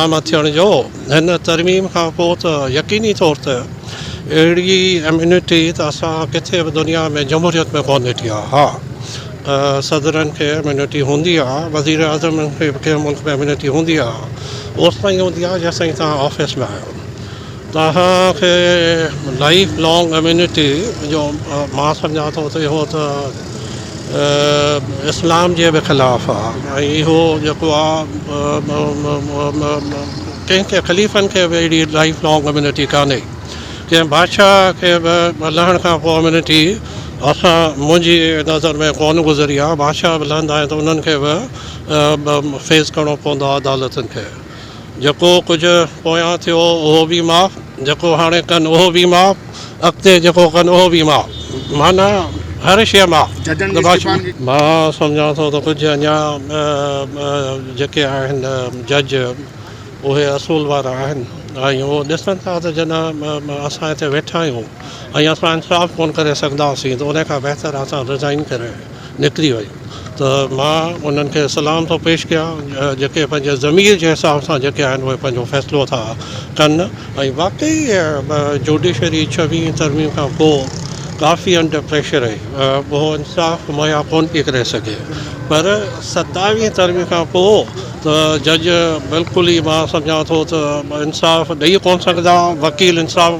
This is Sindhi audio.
عام ٿيڻ جو هن ترميم کان پوء ته يقيني طور تي اهڙي اميونٽي ته اسان ڪٿي به دنيا ۾ جمهوريت ۾ ڪونه ڏٺي آهي. ها صدرن کي اميونٽي هوندي آهي، وزير اعظم کي به ڪنهن ملڪ ۾ اميونٽي هوندي آهي، اوستائين هوندي آهي جيستائين توهان آفيس ۾ آهيو. توهان کي لائيف لانگ اميونٽي جو مان سمجهان ٿو ته اهو ته اسلام جي به خلاف آ ۽ اهو جيڪو آ ڪنهن کي خليفن کي به اهڙي لائيف لانگ اميونٽي ڪانهي ڪنهن بادشاهه کي به لهڻ کان پوء اميونٽي اسان منهنجي نظر ۾ ڪونه گذري آ بادشاهه به لهندا آهن ته انهن کي به فيس ڪرڻو پوندو آ عدالتن کي. جيڪو ڪجهه پويان ٿيو اهو به معاف، جيڪو هاڻي ڪن اهو به معاف، اڳتي جيڪو ڪن اهو به معاف، معنيٰ هر شيء معاف. ججن جي استعيفائن کي. مان سمجهان ٿو ته ڪجهه اڃا جيڪي آهن جج اهي اصول وارا آهن ۽ اهو ڏسن ٿا ته جڏهن اسان هتي ويٺا آهيون ۽ اسان انصاف ڪونه ڪري سگهنداسين ته ان کان بهتر اسان رزائن ڪري نڪري ويون ته مان انهن کي سلام ٿو پيش ڪيان جيڪي پنهنجي ضمير جي حساب سان جيڪي آهن اهي پنهنجو فيصلو ٿا ڪن ۽ واقعي جوڊيشري ڇويهين ترميم کان پوء ڪافي انڊر پريشر رهي اهو انصاف مهيا ڪونه پئي ڪري سگهي پر ستاويهين ترميم کان پوء ته جج بلڪل ئي مان سمجهان ٿو ته انصاف ڏئي ڪونه سگهندا وڪيل انصاف.